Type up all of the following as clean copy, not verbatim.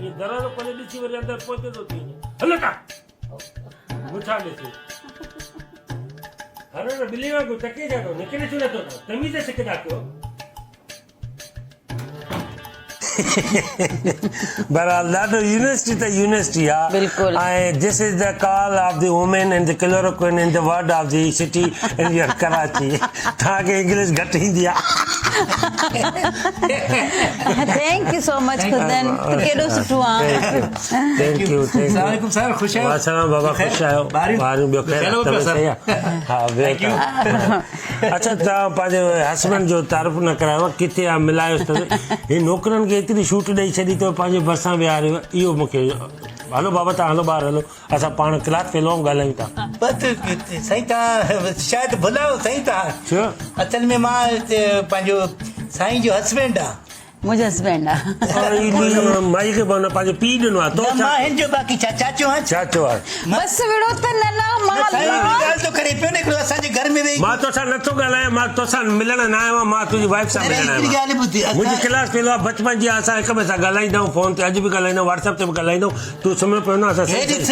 ائين دروازو کولي ڏسي وري اندر پوئتي ٿو ٿي وڃي. هل هتان. مون ڇا ڏسي. هر هر ٻلي وانگر تڪي ڇا ٿو نڪري ڇو نٿو تان تميز سکندا ڪيو. بهرحال ڏاڍو يونيورسٽي ته يونيورسٽي آ بلڪل ۽ this is the call of the women and the clerk in the word of the city in your Karachi توهان کي انگلش گهٽ ايندي آ. Thank you so much خدن تون ڪيڏو سٺو آ. Thank you thank you السلام عليڪم سر خوش آهيو وعليڪم بابا خوش آهيو ٻاريون ٻيو خير طبيعت صحيح آ ها thank you اڇا توهان پنهنجي هسبنڊ جو تعارف نه ڪرايو آهي ڪٿي آ ملايوس ته هي نوڪرن کي ايتري شوٽ ڏئي ڇڏي اٿو پنهنجي ڀرسان ويهاريو اهو مون کي هلو بابا توهان هلو ٻاهر هلو اسان پاڻ ڪلاس فيلو آهيون ڳالهايون ٿا. بس سائين توهان شايد ڀلايو سائين توهان ڇو؟ اصل ۾ مان پنهنجو سائين جو هسبنڊ آ. منهنجو هسبينڊ آ. مائي کي به پنهنجو پيء ڏنو آ تو ڇا؟ مان هن جو باقي ڇا چاچو آهيان. چاچو آهي. بس وڙهو ته نه نه مان سائين هڪڙي ڳالهه ٿو ڪري پيو نه هڪڙو اسان جي گهر ۾ ويهي. مان توسان نٿو ڳالهايان مان توسان ملڻ نه آيو آهيان مان تنهنجي وائيف سان ملڻ آيو آهيان. منهنجي ڪلاس فيلو آ بچپن جي اسان هڪ ٻئي سان ڳالهائيندا آهيون فون تي اڄ به ڳالهائيندا آهيون واٽس اپ تي به ڳالهائيندا آهيون تون سمهيو پيو نه اسان هي ڏس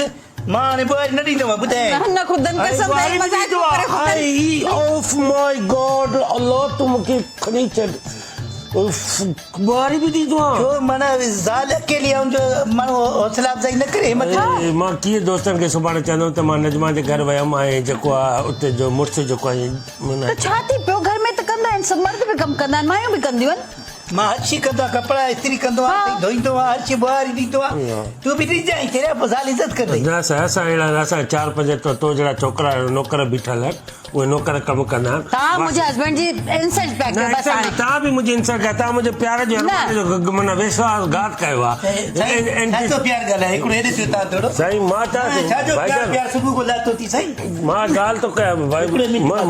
مان هاڻي ٻوهاري نه ڏيندومانء ٻڌايانء. نه نه خدن قسم سائين مذاق ٿو ڪري خدن. آئي اوف ماء گاڊ الله تون مونکي کڻي ڇڏ اوف ٻوهاري به ڏيندو آن. ڇو معنيٰ زال اڪيلي آ ان جو ماڻهو حوصلا افزائي نه ڪري همت نه اري مان ڪيئن دوستن کي سڀاڻي چوندم ته مان نجما جي گهر ويم ۽ جيڪو آ اتي جو مڙس جيڪو آ ته ڇا ٿي پيو گهر ۾ ته ڪندا آهن سڀ مرد به ڪم ڪندا آهن مايون به ڪنديون آهن. مان هر شي ڪندو آهيان ڪپڙا استري ڪندو آهيان ڌوئيندو آهيان هر شي ٻهاري ڏيندو آهيان تون به ڏجانء چريا پوء زال عزت ڪندئي. نه سائين اسان اهڙا نه اسان چار پنج تو جهڙا ڇوڪرا نوڪر بيٺل آهن اهي نوڪر ڪم ڪندا آهن. توهان منهنجي هسبينڊ جي انسلٽ پيا ڪيو بس هاڻي. توهان به منهنجي انسلٽ ڪيو توهان منهنجي پيار جو ارمان جو معنيٰ ويسواهه گهات ڪيو آهي. سائين ڇا جو پيار ڳالهايو هڪڙو هيڏي ٿيو توهان ٿورو. سائين مان توهان ڇا جو پيار پيار صبح کان لاٿو ٿي سائين. مان ڳالهه ٿو ڪيان ڀائي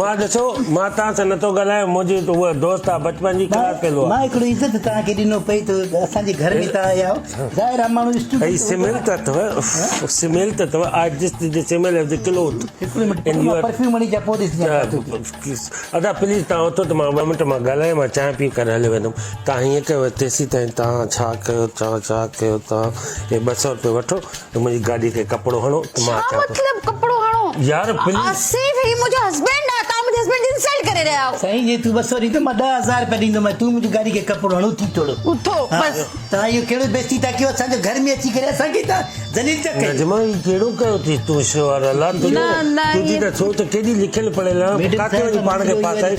مان ڏسو مان توهان سان نٿو ڳالهايان منهنجي اها دوست آ بچپن جي ڪلاس فيلو آ. مان هڪڙو عزت توهان کي ڏنو پئي ته اسان جي گهر ۾ توهان آيا آهيو ظاهر آ ماڻهو اسٽوڊنٽ هي سميل ته اٿو سميل ته اٿو آء just the smell of the cloth هڪڙو منٽ مان پرفيوم هڻي اچان پوء ڏسجان ڇا ٿو ٿئي. ادا پليز توهان اٿو ته مان ٻه منٽ مان ڳالهايان مان چانهه پي ڪري هليو ويندم توهان هيئن ڪيو تيسين تائين توهان ڇا ڪيو توهان ڇا ڪيو توهان هي 200 روپيه وٺو ته منهنجي گاڏي کي ڪپڙو هڻو ته مان ڇا اچان ٿو. مطلب ڪپڙو هڻو؟ يار پليز. آصف هي منهنجو هسبينڊ آ توهان منهنجي هسبينڊ جي انسلٽ ڪري رهيا آهيو. سائين جي تون 200 ڏيندو مان 10000 رپيا ڏيندومانء تون منهنجي گاڏي کي ڪپڙو هڻ اٿي ٿورو. اٿو بس. توهان اهو ڪهڙو بيستي ٿا ڪيو اسان جو گهر ۾ اچي ڪري اسان کي توهان ذليل ٿا ڪيو. نجمه هي ڪهڙو ڪيو ٿي تون شوهر الله تنهنجي ته سوچ ڪيڏي لکيل پڙهيل آ ڪاٿي وڃي پاڻ کي ڦاسائين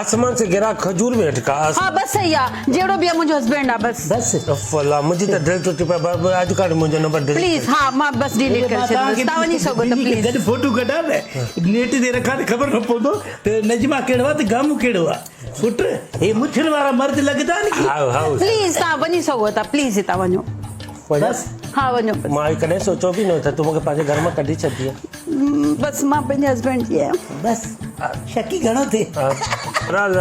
آسمان سي گرا کجور ۾ اٽڪا. ها بس صحيح آ جهڙو به آ منهنجو هسبينڊ آ بس. بس. اف الله منهنجي ته دل ٽٽي پئي بس اڄ کان منهنجو نمبر ڊليٽ پليز ها مان بس ڊليٽ ڪري ڇڏيندس تان وڃي سگهو ته پليز. گڏ فوٽو ڪڍان نه نيٽ تي رکان ته خبر نه پوندو ته نجمه ڪهڙو آ ته گامون ڪهڙو آ پٽ هي مڇن وارا مرد لڳندا آهن ڪي. هائو هائو. پليز تان وڃي سگهو ٿا پليز هتان وڃو. بس. ها وڃو بس. مان ڪڏهن سوچيو به نه ته تون مونکي پنهنجي گهر مان ڪڍي ڇڏيندينء. بس مان پنهنجي هسبينڊ جي آهيان. بس شڪي گهڻو ٿئي. بهرحال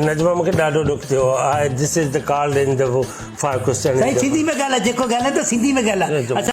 نجمه مونکي ڏاڍو ڏک ٿيو آء this is the called in the for question سائين سنڌي ۾ ڳالهاء جيڪو ڳالهائين ته سنڌي ۾ ڳالهاء.